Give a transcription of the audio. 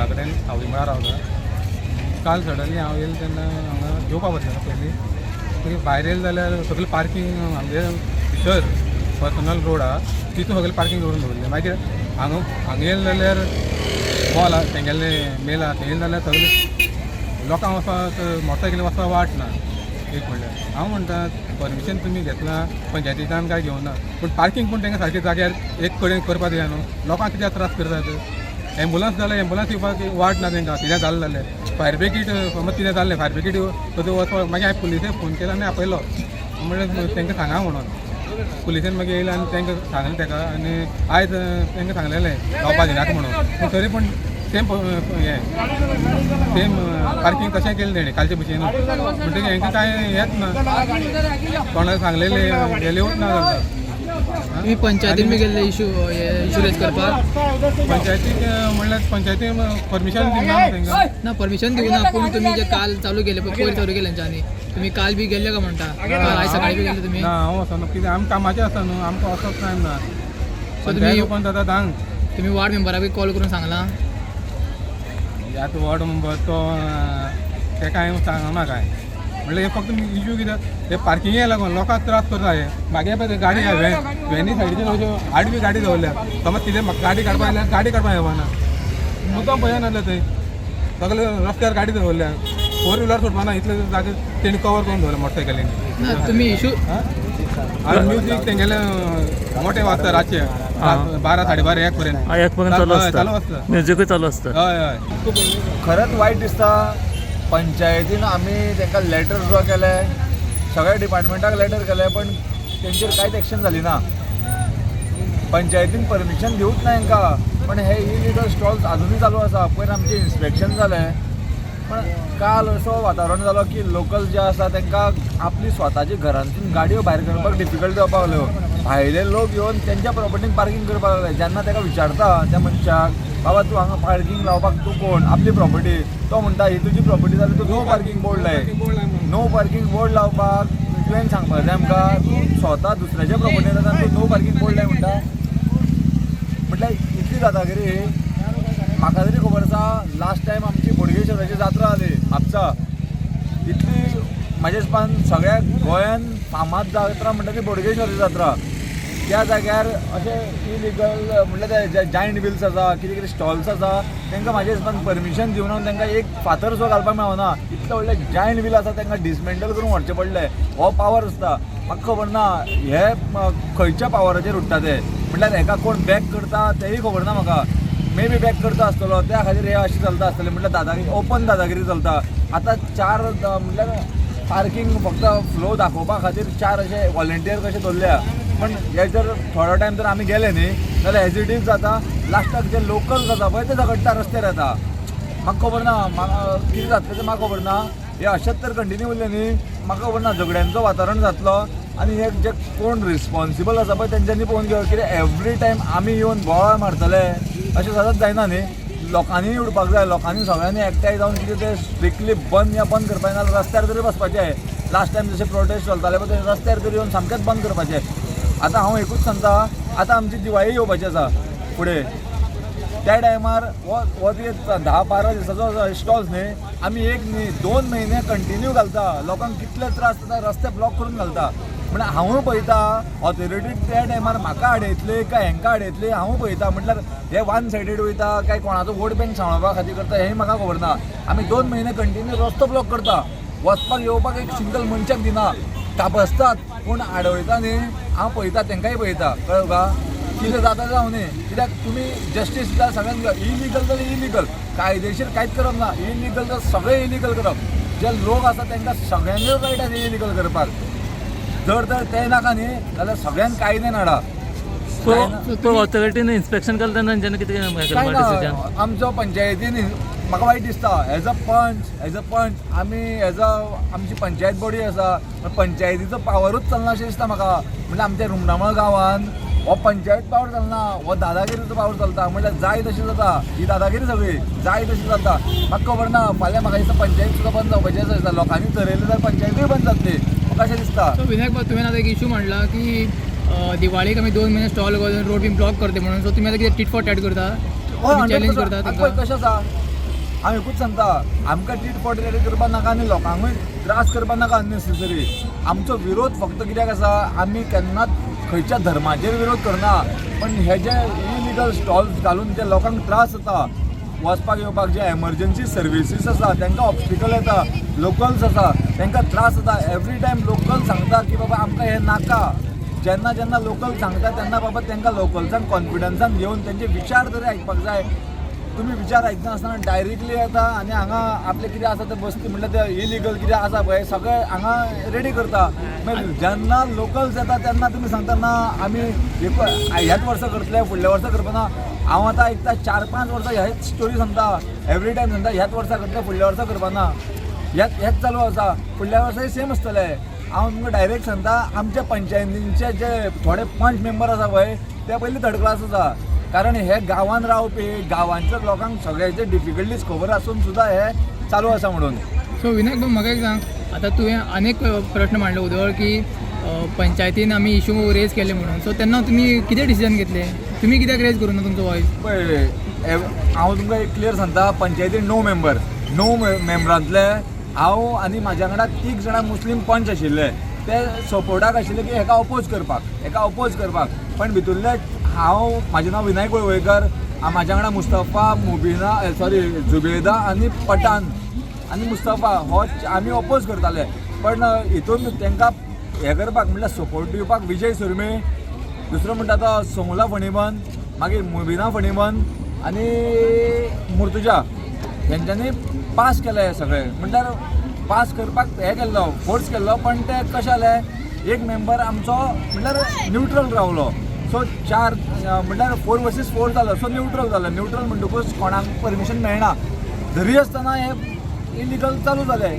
देवळा कडेन सावळी मळार रावता. काल सडनली हांव येयलें तेन्ना हांगा जेवपा बसलेलो पयलीं. मागीर भायर येयलें जाल्यार सगळें पार्कींग, आमगे भितर पर्सनल रोड आहा तितून सगळें पार्कींग करून दवरलें. मागीर हांगा हांगा येयलें जाल्यार मॉल आहा तेंगेलें मेल आहा, थंय येयलें जाल्यार सगळें लोकांक वचपाक, मोटरसायकली वचपाक वाट ना. एक म्हणल्यार हांव म्हणटा, परमिशन तुमी घेतलां पंचायतीच्यान काय घेवना, पूण पार्कींग पूण तांकां सारकें जाग्यार एक कडेन करपाक जाय न्हू. लोकांक कित्याक त्रास करतात? एम्बुलन्स जाल्यार एम्बुलन्स येवपाक वाट ना तांकां. कितें जालें जाल्यार फायर ब्रिगेड, समज कितें जालें, फायर ब्रिगेड थंय वचपाक. मागीर हांवें पुलिसेक फोन केलो आनी आपयलो, म्हणलें तांकां सांगा म्हणून. पुलिसेन मागीर येयलें आनी तांकां सांगलें ताका आनी आयज तांकां सांगलेलें रावपा दिनाका म्हणून. पूण तरी पण सेम हें सेम पार्कींग तशें केलें तेणें कालचे भशेन. म्हणटकीर हेंकां कांय हेंच ना, कोणाक सांगलेलें गेलेवूच ना जाता. तुम्ही पंचायतीन बी गेल्ले इशू रेज करपाक? पंचायतीक म्हणल्यार पंचायतीन परमिशन दिना तांकां. ना, परमिशन दिवना, पूण तुमी जे काल चालू केले पळय, पयर चालू केले तेंच्यांनी, तुमी काल बी गेल्ले काय म्हणटा? काल आयज सकाळी बी गेल्ले तुमी? ना, हांव वचना. कित्याक, आमी कामाचें आसता न्हू, आमकां वचप टायम ना. सो पंचायत तुमी ओपन जाता 10. तुमी वार्ड मेंबराक बी कॉल करून सांगलां? आतां वॉर्ड मेंबर तो तेका हांवें सांगना कांय. म्हणल्यार हे फक्त इशू कित्याक हे पार्किंगे लागून लोकांक त्रास करता. हे मागीर पळय गाडी व्हॅनी सायडीचेर अश्यो आडवी गाडी दवरल्या. समज कितें म्हाका गाडी काडपाक आयल्यार गाडी काडपाक येवना. मुद्दाम पळयना जाल्यार थंय सगळे रस्त्यार गाडी दवरल्या. फोर व्हिलर सोडपाना, इतले जागे तेणी कवर करून दवरल्या मोटरसायकलींनी. ना, तुमी इशू आनी म्युजीक तेंगेले मोठे वाजता रातचे 12, 12:30, 1 पर्यंत. हा, 1 पर्यंत चालू हय, चालू आसता. आसता. म्युजिकूय चालू आसता. हय हय खरेंच वायट दिसता. पंचायतीन आमी तांकां लेटर ड्रॉ केले, सगळ्या डिपार्टमेंटाक लेटर केले, पण तेंचेर कांयच एक्शन जाली ना. पंचायतीन परमिशन दिवूच ना हांकां, पण हे इलिगल स्टॉल्स अजुनूय चालू आसा. पयर आमचें इन्स्पेक्शन जालें, पण काल असो वातावरण जालो की लोकल जे आसा तांकां आपली स्वताची घरांतून गाडयो भायर करपाक डिफिकल्ट जावपाक लागल्यो. भायले लोक येवन तेंच्या प्रॉपर्टीन पार्कींग करपाक लागले. जेन्ना ताका विचारता त्या मनशाक, बाबा तूं हांगा पार्कींग लावपाक तूं कोण, आपली प्रॉपर्टी, तो म्हणटा ही तुजी प्रॉपर्टी जाल्यार तूं नो पार्कींग बोर्ड लाय. नो पार्कींग बोर्ड लावपाक तुवें सांगपाक जाय आमकां? तूं स्वता दुसऱ्याच्या प्रॉपर्टीन आसा, तूं नो पार्कींग बोर्ड लाय म्हणटा. म्हटल्यार इतली दादागिरी. म्हाका तरी खबर आसा, लास्ट टायम आमची बोडगेश्वराची जात्रा जाली म्हापसा. इतली म्हाज्या हिसपान सगळ्या गोंयान फामाद जात्रा म्हणटा ती बोडगेश्वराची जात्रा. त्या जाग्यार अशें इलिगल म्हटल्यार ते जायंट व्हिल्स आसा, कितें कितें स्टॉल्स आसा, तांकां म्हाज्या हिसपान परमिशन दिवना. तांकां एक फातर सुद्दां घालपाक मेळना. इतले व्हडले जायंट व्हील आसा, तांकां डिसमेंटल करून व्हरचें पडलें. हो पावर आसता. म्हाका खबर ना हे खंयच्या पावराचेर उठ्ठा ते. म्हटल्यार हेका कोण बॅक करता तेंय खबर ना म्हाका. मे बी बॅक करता आसतलो, त्या खातीर हे अशें चलता आसतलें. म्हटल्यार दादागिरी, ओपन दादागिरी चलता. आतां चार म्हटल्यार पार्कींग फक्त फ्लो दाखोवपा खातीर चार अशे वॉलंटियर कशे दवरल्या, पण हे जर थोडो टायम जर आमी गेले न्ही जाल्यार एज it is जाता. लास्टाक जे लोकल जाता पळय ते झगडटा, रस्त्यार येता. म्हाका खबर ना म्हाका कितें जातलें तें, म्हाका खबर ना. हे अशेंच तर कंटिन्यू उरलें न्ही, म्हाका खबर ना, झगड्यांचो वातावरण जातलो. आनी हे जे कोण रिस्पॉन्सिबल आसा पळय तेंच्यांनी पळोवन घेवप. कित्याक एवरी टायम आमी येवन बोवाळ मारतले अशें सदांच जायना न्ही. लोकांनी उडपाक जाय. लोकांनी सगळ्यांनी एकठांय जावन कितें तें स्ट्रिक्टली बंद या बंद करपाक नाजाल्यार रस्त्यार तरी बसपाचें. लास्ट टायम जशें प्रोटेस्ट चलताले पळय, तशें रस्त्यार तरी येवन सामकेंच बंद करपाचें. आतां हांव एकूच सांगता, आतां आमची दिवाळी येवपाची आसा फुडें. त्या टायमार हो हो ती 10-12 दिसाचो स्टॉल्स न्ही, आमी एक न्ही 2 म्हयने कंटिन्यू घालता. लोकांक कितले त्रास जाता, रस्ते ब्लॉक करून घालता. म्हण हांवूय पळयता, ऑथॉरिटी त्या टायमार म्हाका आडयतली काय हेंकां आडयतली, हांवूय पळयता. म्हटल्यार हे वन सायडीड वयता काय कोणाचो वोट बँक सांबाळपा खातीर करता, हें म्हाका खबर ना. आमी 2 म्हयने कंटिन्यू रस्तो ब्लॉक करता, वचपाक येवपाक एक सिंगल मनशाक दिना. तापसतात पूण आडवयता न्ही. हांव पळयता, तेंकांय पळयता. कळ्ळें तुका? कितें जाता जावं न्ही, कित्याक तुमी जस्टीस दिता सगळ्यांक. इलिगल जाल्यार इलिगल, कायदेशीर कांयच करप ना. इलिगल जाल्यार सगळें इलिगल करप. जे लोक आसा तांकां सगळ्यांकूच रायट आसा इलिगल करपाक. जर तर ते नाका न्ही जाल्यार सगळ्यांक कायद्यान हाडा. सो तो ऑथॉरिटीन इन्स्पेक्शन केलें तेन्ना तेंच्यांनी कितें हें काय केलें डिसिजन? ना, आमचो पंचायतीन म्हाका वायट दिसता एज अ पंच आमी एज अ आमची पंचायत बॉडी आसा, पण पंचायतीचो पावरूच चलना अशें दिसता म्हाका. म्हणल्यार आमच्या रुमडामळ गांवान हो पंचायत पावर चलना, हो दादागिरीचो पावर चलता. म्हणल्यार जाय तशी जाता ही दादागिरी, सगळी जाय तशी चलता. म्हाका खबर ना, फाल्यां म्हाका दिसता पंचायत सुद्दां बंद जावपाची आसा दिसता. लोकांनी थरयलें जाल्यार पंचायतूय बंद जातली, म्हाका अशें दिसता. सो विनायक बाब, तुवें आतां एक इशू म्हणला की दिवाळीक आमी 2 म्हयने स्टॉल घालून रोड बीन ब्लॉक करते म्हणून. सो तुमी आतां कितें टीट फॉर टॅट करता? हय. चॅलेंज करता 100%. तांकां? पळय कशें आसा. हांव एकूच सांगता, आमकां टीट फॉर tat करपाक नाका आनी लोकांकूय त्रास करपाक नाका अननेसेसरी. आमचो विरोध फक्त कित्याक आसा, आमी केन्नाच खंयच्या धर्माचेर विरोध करना, पण हे जे इलिगल स्टॉल्स घालून जे लोकांक त्रास जाता वचपाक येवपाक, जे एमर्जन्सी सर्विसीस आसा तांकां ऑब्स्टिकल येता, लोकल्स आसा तांकां त्रास जाता. एवरी टायम लोकल सांगता की बाबा आमकां हें नाका. जेन्ना जेन्ना लोकल सांगता तेन्ना बाबा तांकां लोकल्सान कॉन्फिडन्सान घेवन तेंचे विचार तरी आयकपाक जाय. तुमी विचार आयकनासतना डायरेक्टली येता आनी हांगा आपलें कितें आसा तें बसती, म्हणल्यार तें इलिगल कितें आसा पळय सगळें हांगा रेडी करता. मागीर जेन्ना लोकल्स येता तेन्ना तुमी सांगता ना आमी ह्याच वर्सा करतले, फुडल्या वर्सा करपाना. हांव आतां आयकता 4-5 वर्सां हेच स्टोरी सांगता, एवरी टायम सांगता ह्याच वर्सा करतले, फुडल्या वर्सा करपाना, ह्याच हेच चालू आसा, फुडल्या वर्साय सेम आसतलें. हांव तुमकां डायरेक्ट सांगता, आमच्या पंचायतींचे जे थोडे पंच मेंबर आसा पळय ते पयलीं थर्ड क्लास आसा, कारण हे गांवान रावपी गांवांच्या लोकांक सगळ्याचे डिफिकल्टीज खबर आसून सुद्दां हे चालू आसा म्हणून. सो विनायक भाऊ, म्हाका एक सांग, आतां तुवें अनेक प्रश्न मांडलो उदळ की पंचायतीन आमी इशू रेज केले म्हणून, सो तेन्ना तुमी कितें डिसिजन घेतले, तुमी कित्याक रेज करूं ना तुमचो वॉयस? पळय, हांव तुमकां एक क्लियर सांगता, पंचायतीन 9 मेंबर, 9 मेंबरांतले हांव आनी म्हाज्या वांगडा 3 जाणां मुस्लीम पंच आशिल्ले, ते सपोर्टाक आशिल्ले की हेका अपोज करपाक, हेका अपोज करपाक. पण भितुरले हांव, म्हाजें नांव विनायक वळवयकर, म्हाज्या वांगडा मुस्तफा, मुबिना, सॉरी जुबेदा आनी पठान आनी मुस्तफा हो आमी अपोज करताले. पण हितून तांकां हें करपाक म्हणल्यार सपोर्ट दिवपाक विजय सुरमे, दुसरो म्हणटा तो सोंगला फणीबन, मागीर मुबिना फणीबन आनी मुर्तुजा, हेंच्यांनी पास केलें हें सगळें. म्हणल्यार पास करपाक हें केल्लो, फोर्स केल्लो, पण तें कशें जालें, एक मेंबर आमचो म्हणल्यार न्युट्रल रावलो. सो 4 म्हणल्यार 4 वर्सीस 4 जालो, सो न्युट्रल जालो. न्युट्रल म्हणटकूच कोणाक परमिशन मेळना, तरी आसतना हें इलिगल चालू जालें.